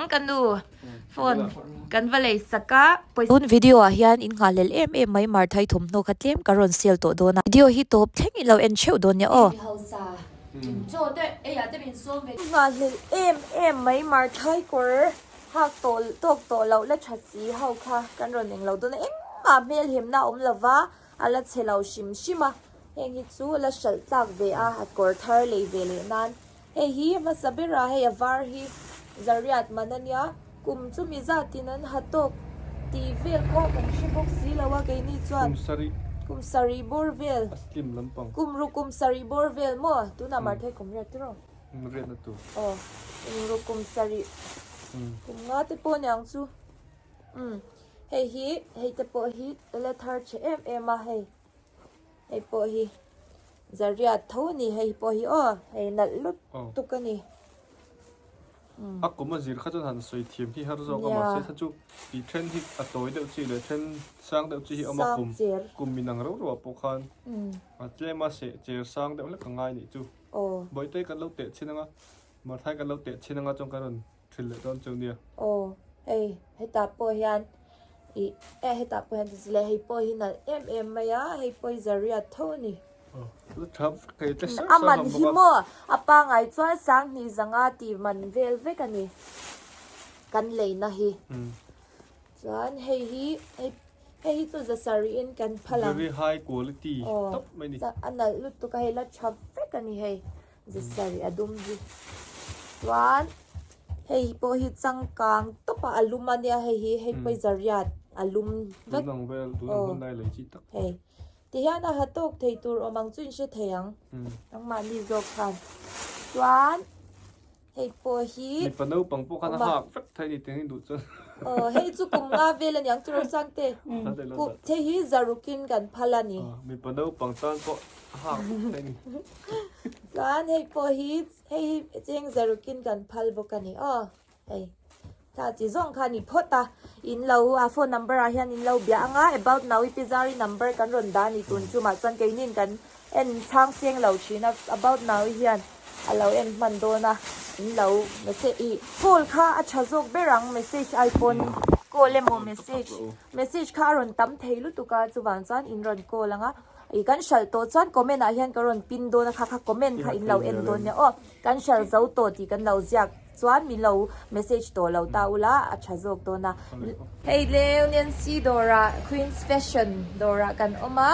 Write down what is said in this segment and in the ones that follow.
Ka nu phone kan va lei sak a. Tun video ah hian in nghahhlelh em em mai Marthai thawmhnaw kha tlem ka rawn sel tawh dawn a. Video hi tawp thleng in lo en theuh dawn nia aw. Nghahhlelh em em mai Marthai kawr hak tawh tawk tawh loh la tha si ho kha kan rawn englo dawn a engmah hmelhemna a awm lova a la chhe lo hrim hrim a heng hi chu la hralh tlak ve a a kawr thar lei ve leh nan Hei hi hmasa berah hei a var hi zariat man a nia, kum chumi zatin an ha tawk tih vel kha kan hre bawk si lo a keini chuan Kum sarih. Kum sarih bawr vel. A slim lampang. Kum ruk kum sarih bawr vel maw? Tunah Marthai kum riat tiraw? Kum riatna tur. Aw, kum ruk kum sarih. Kum nga te pawh aniang chu. Umm, hei hi hei te pawh hi la thar tha em em a hei. Hei pawh hi zariat tho a ni hei pawh hi aw hei nalh lut tuk a ni. A kum a zir kha chuan han sawi thiam hi har zawk a mahse kha chu tih then hi a tawi deuh chi leh then sang deuh chi hi a awm a kum kum min ang reuh reuh ah pawh khan a tlem a seh cher sang deuh hlek a ngai nih chu. Bawihte kan lo teh chhin ang a Marthai kan lo teh chhin ang a chuan kan rawn thil leh dawn chu nia. Aw hei hetah pawh hian ih eh hetah pawh hian ti leh hei pawh hi nalh em em mai a hei pawh hi zariat tho a ni. A man hi maw a pangai chuan sanghnih zanga tih man vel vek a ni kan leina hi chuan hei hi hei hei hi chu zasarih in kan phal ang. Very high quality tawp mai a ni. A nalh lutuk a hei la tha vek a ni hei. Zesari a dum hi chuan hei pawh hi changkang tawp a a lum a nia hei hi hei pawh hi zariat a lum vek aw hei tihian a ha tawk thei tur awm ang chu in hre thei ang nangmahni zawk khan chuan hei pawh hi mipa naupang pawh khan a hak vek thei ni teng duh chuan aw hei chu kum nga vel a niang chu Rosangte hei hi zarukin kan phal a ni mipa naupang tan pawh a hak vek thei ni. Chuan hei pawh hi hei hi cheng zarukin kan phal bawk a ni aw hei tha chi zawng kha a ni phawt a in lo a phone number ah hian in lo bia ang a about now i pizari number kan rawn dah a ni tun chumah chuan keinin kan en chhang seng lo thin a about now i hian a lo en hman dawn a in lo message ih call kha a tha zawk ber ang message ai pawn call emaw message message kha a rawn tam thei lutuk a chuvang chuan in rawn call ang a. Ih kan hralh tawh chuan comment ah hian ka rawn pin dawn a kha kha comment kha in lo en dawn nia aw kan hralh zo tawh tih kan lo ziak chuan min lo message tawh lo ta ula a tha zawk dawn a. Hei leu Nancy dawrah Queens Fashion dawrah kan awm a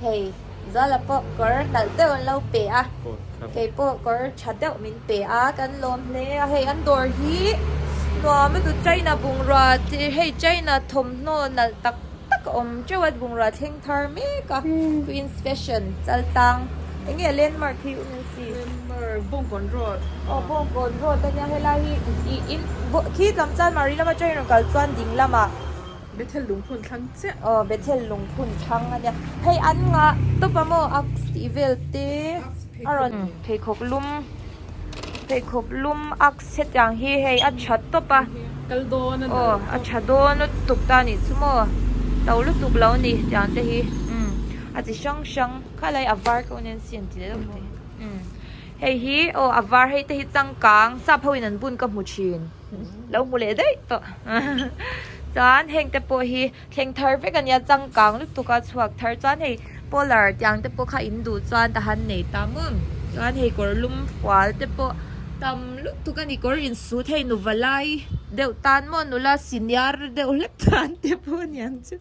hei Zala pawh kawr nalh deuh an lo pe a kei pawh kawr tha deuh min pe a kan lawm hle a hei an dawr hi nuam lutuk China bungrua hei China thawmhnaw nalh tak tak a awm teuh a bungrua thleng thar mek a Queens Fashion chaltlang eng nge landmark hi u Nancy Landmark Bawngkawn Road aw Bawngkawn Road ania helai hi ih in khi lam chuan Mari lama train rawn kal chuan ding lamah Bethel lungphun thlang chiah aw Bethel lungphun thlang ania hei an ngah tawp a maw aks tih vel te a rawn pheikhawk lum pheikhawk lum aks hetiang hi hei a tha tawp a kal dawn a aw a tha dawn lutuk ta anih chu maw to lutuk lo a ni tiang te hi umm a chi hrang hrang khalai a var ka onion si an ti leh deuh thei umm hei hi aw a var hei te hi changkang sap ho in an bun ka hmu thin lo hmu leh daih tawh chuan heng te pawh hi thleng thar vek a nia changkang lutuk a chhuak thar chuan hei polar tiang te pawh kha in duh chuan ta han nei ta maw chuan hei kawr lum fual te pawh tam lutuk a ni kawr in sut hei nu valai deuh tan maw nula senior deuh hlek tan te pawh a niang chu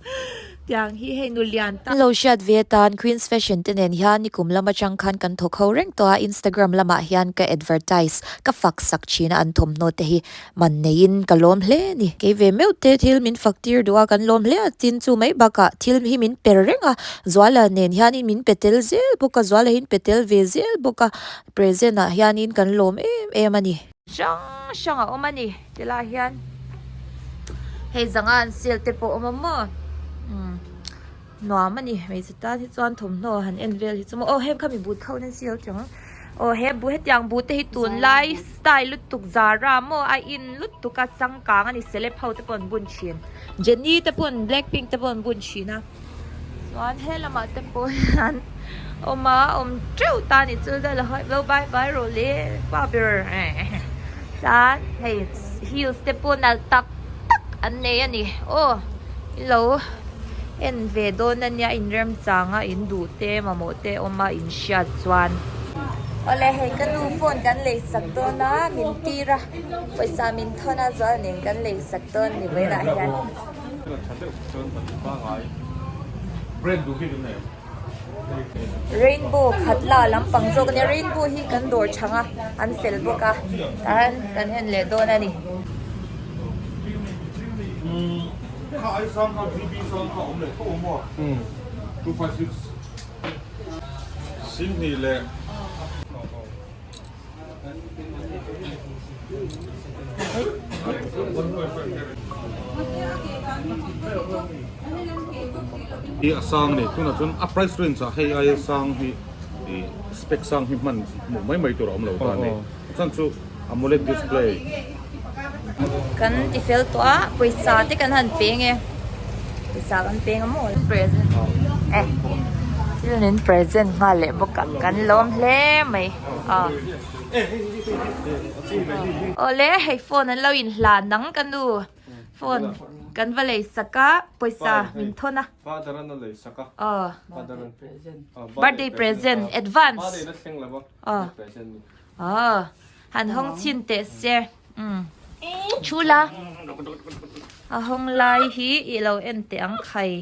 tiang hi hei nu lian tan. Lo hriat ve atan Queens Fashion te nen hian nikum lam atang khan kan thawk ho reng tawh a Instagram lamah hian ka advertise ka fak sak thin a an thawmhnaw te hi Man neiin ka lawm hle a ni. Kei ve meuh te thil min fak tir duh a, kan lawm hle a, tin chu mai bakah thil hi min per reng a, Zuala nen hianin min pe tel zel bawk a, Zuala hi in pe tel ve zel bawk a, present ah hianin kan lawm em em a ni. Hrang hrang a awm a ni tilai hian hei zanga an sale te pawh a awm a maw umm nuam a ni hmeichhe tan hi chuan thawmhnaw han en vel hi chu maw aw heng kha mi but kho nan sale tih ang aw he bu hetiang bu te hi tunlai style lutuk zara maw a in lutuk a changkang a ni celeb ho te pawh an bun thin Jennie te pawn blackpink te pawh an bun thin a chuan he lamah te pawh hian awm a awm teuh ta a ni chu lo bye bye rawh le pa ber chuan hei. Heels te pawh nalh tak tak an nei a ni. Aw i lo en ve dawn a nia inremchang a in duh te mamawh te awm a in hriat chuan. Awle hei ka nu phone kan lei sak dawn a min tir a pawisa min thawn a zual nen kan lei sak dawn ni vawiinah hian. Rainbow khat la lampang zawk a nia rainbow hi kan dawr chhang a an fel bawk a tah hian kan en leh dawn a ni. Hi a sang a ni tunah chuan a price range ah hei aia sang hi ih spec sang hi hman hmuh mai mai tur a awm lo ta a ni chuan chu amoled display. Kan ti fel tawh a pawisa te kan han peng e pawisa kan peng a maw present eh thil min present nghal leh bawk a kan lawm hle mai a awle hei phone an lo in hlan ang ka nu phone kan va lei sak a pawisa min thawn a aw birthday present advance aw aw. Han hawng chhin teh se umm chhula a hawng lai hi i lo en teh ang khai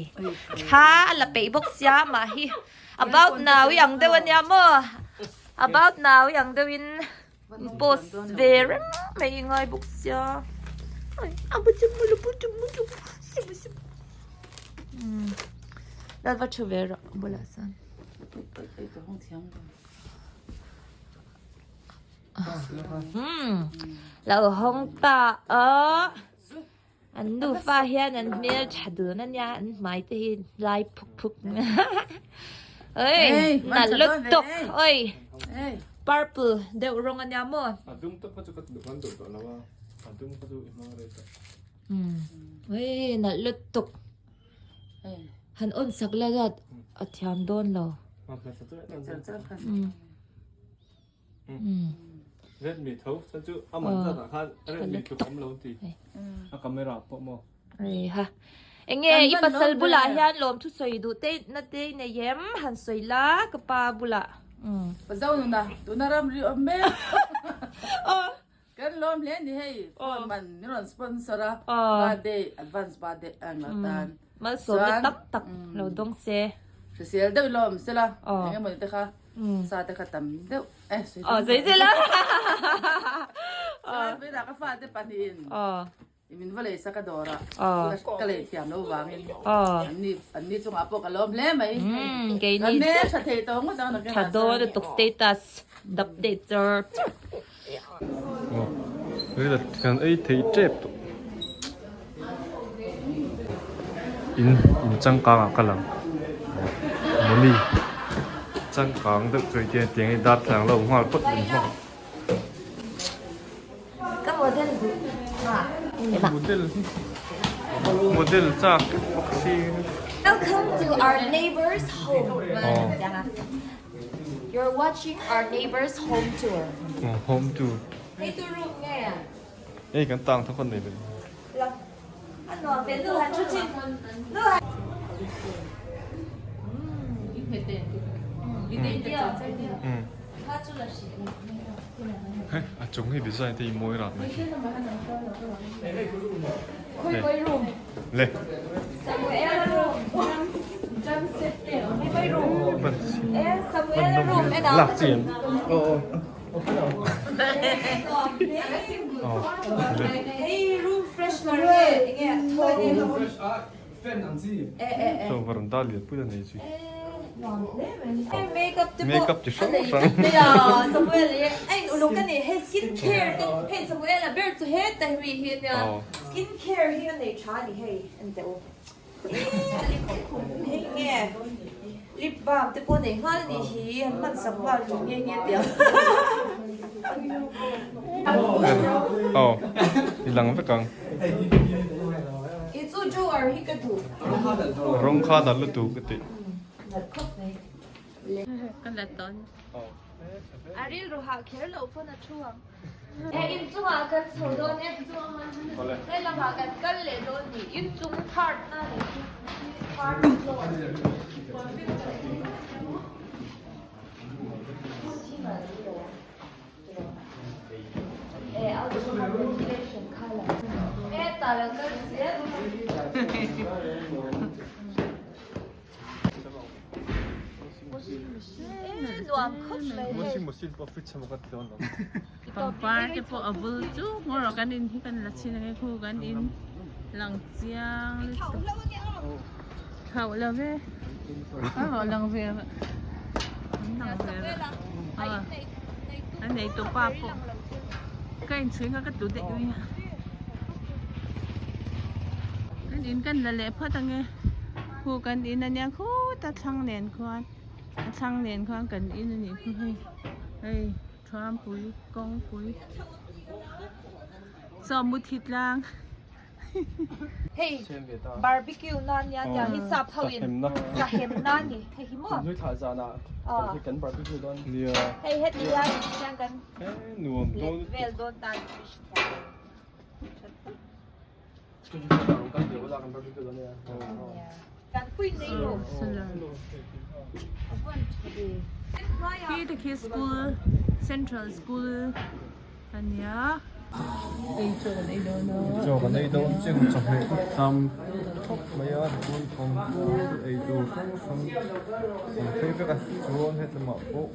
thla a la peih bawk sia mah hi about now i ang deuh ania maw about now i ang deuh in post ve reng mai i ngai bawk sia umm lal va thu ve rawh bulah chuan. Lo hawng ta a an nufa hian an hmel tha dun a nia an hmai te hi lai phuk phuk oi nalh lutuk oi purple deuh rawng a nia maw oi nalh lutuk han on sak la zat a thiam dawn lo. Redmi tho chuan chu a man zat ah khan Redmi tluk awm lo ti a camera pawh maw. Heiha enge i pasal bulah hian lawm thu sawi duh te na te i nei em han sawi la ka pa bulah. Pazo nuna tuna ram ri awm mek. Kan lawm hle ni hei phone man min rawn sponsor a birthday advance birthday ang lo tan Malsawmna tam tak lo dawng se. Hrisel deuh lawm sela eng emaw ni te kha sa te kha tam deuh eh sawi sela chuan vawiinah ka fate pahnihin I min va lei sak a dawr a, ka lei thiam lo vangin an ni chungah pawh ka lawm hle mai. Ka hmel tha thei tawh ngawt ang nakin ah Tha dawn lutuk status update char char. Rila kan ei thei tep tawh. In in changkang ah ka lang. Mawni changkang deuh chu hei tiang hi darthlalang lo nghal phawt min hmang. Ka model duh ha. Model hi model chak bawk si. Welcome to our neighbor's home. Oh. You're watching our neighbor's home tour. Oh, home tour. Hei tu room nge? Ei kan tang tho kan nei ve. La. An nuam ve nu han thu chin. Nu han. Mm. Hei a chung hi design te hi mawi rat mai le lak chi em Chaw varanda lian pui a nei zui. Makeup chi hrang hrang. Lip balm te pawh nei nghal a nih hi an hman sak nghal tih nghe nghe piang. Aw i lang vek ang. Kei chu drawer hi ka duh. Rawng kha nalh lutuk ka tih. Nalh khawp mai. Ka la tawn. A rilru hah kher loh pawn a thu ang. He inchungah kan chho dawn e. He lamah kan kal leh dawn ni. Inchung third na leh chu third floor. Pangpar te pawh a vul chu ngawr a kan in hi kan la chhin ange khu kan in lang chiang lutuk thlauh lo ve a rawh lang ve an lang ve a a nei tawh pa pawh ka inchhui kha ka tlu daih mai a kan in kan la leh phawt ange khu kan in ania khutah thlang nen khuan a thlang nen khuan kan in anih khu hei hei thuampui kawngpui chaw muthi tlang. Hei barbecue na nia tiang hi sap ho in sahem na ni hei hi maw Nui thlah zan ah kan hi kan barbecue dawn nia hei heti hian tiang kan nuam dawn vel dawn ta ni fish thiam kan pui nei lo Khi te khi school central school ania. Ei chaw kan ei dawn a. Chaw kan ei dawn chiang chawhmeh chu tam khawp mai a chuan thawmhnaw ei tur hrang hrang an phei vek a chuan hetlamah pawh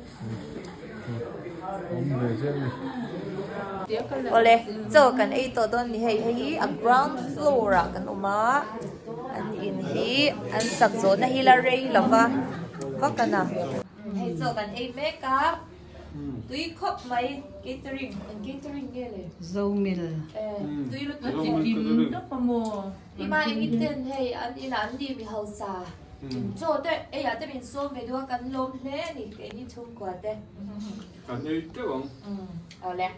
awm ve zel a ni. Awle chaw kan ei tawh dawn ni hei hei hi a ground floor ah kan awm a an in hi an sak zawhna hi la rei lova vak a na hei chaw kan ei mek a. Tui khawp mai catering eng catering nge le? Zomil. Tui lutuk. Kim tawp a maw? Ima eng i ten hei an inah an ni mi hausa chaw te ei ah te min sawm ve duh a kan lawm hle a ni keini chhungkua te. Kan ei teuh ang. Awle.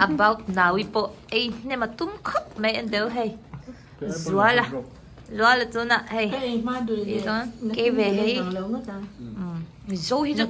About naui pawh ei hnem a tum khawp mai en deuh hei. Zuala Zuala tunah hei tih chuan kei ve hei Mizo hi chu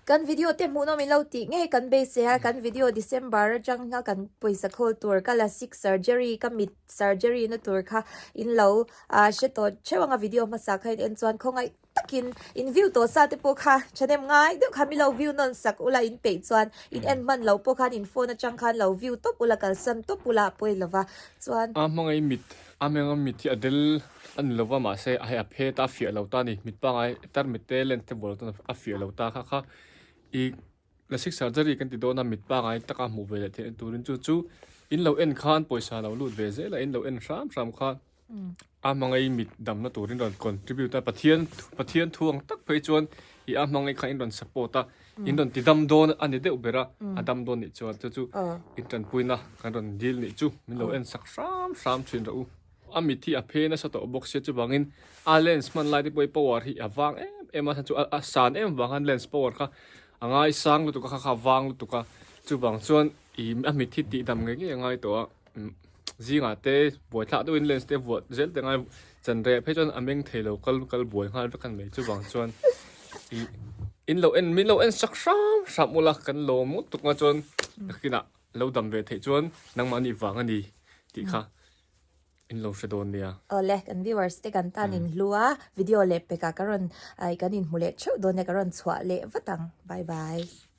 Kan video te hmuhnawm in lo tih ngei kan beisei a kan video December atang kha kan pawisa khawl tur ka lasik surgery ka mit surgery na tur kha in lo hre tawh theuh anga video hmasa kha in en chuan khawngaih takin in view tawh sa te pawh kha thahnem ngai deuh kha milo view nawn sak ula in peih chuan in en hman lo pawh khan in phone atang khan lo view tawp ula kalsan tawp ula a pawi lova chuan A hmangaih mit a hmeng a mit hi a del a ni lova mahse a hei a phe ta a fiah lo ta a ni mit pangai tarmit te lens te bual tan a fiah lo ta kha kha ih Lasik surgery kan ti dawn a mit pangai taka hmuh ve leh theih turin chu chu in lo en khan pawisa lo lut ve zel a in lo en hram hram kha a hmangaih mit damna turin rawn contribute a Pathian Pathian thu ang tak phei chuan i a hmangaih kha in rawn support a in rawn ti dam dawn a ni deuh ber a a dam dawn nih chuan chu chu in tanpuina kan rawn dil nih chu min lo en sak hram hram thin rawh u. A mit hi a phe nasa tawh bawk sia chuvangin a lens hman lai te pawh hi power hi a vang em em a chu a san em vang khan lens power kha a ngai sang lutuk a kha kha a vang lutuk a chuvang chuan ih a mit hi tih dam ngei ngei a ngai tawh a zingah te buai thlak deuhin lens te vuah zel te ngai chan reh phei chuan a meng thei lo kal kal buai nghal vek a ni mai chuvang chuan ih in lo en min lo en sak hram hram ula kan lawm ngawt tuk nga chuan nakinah lo dam ve theih chuan nangmah nih vang a ni tih kha. In lo hre dawn nia. Awle, kan viewers te kan tan in hlu a, video leh pekah ka rawn ai kan inhmu leh theuh dawn nia ka rawn chhuah leh vat ang. Bye bye.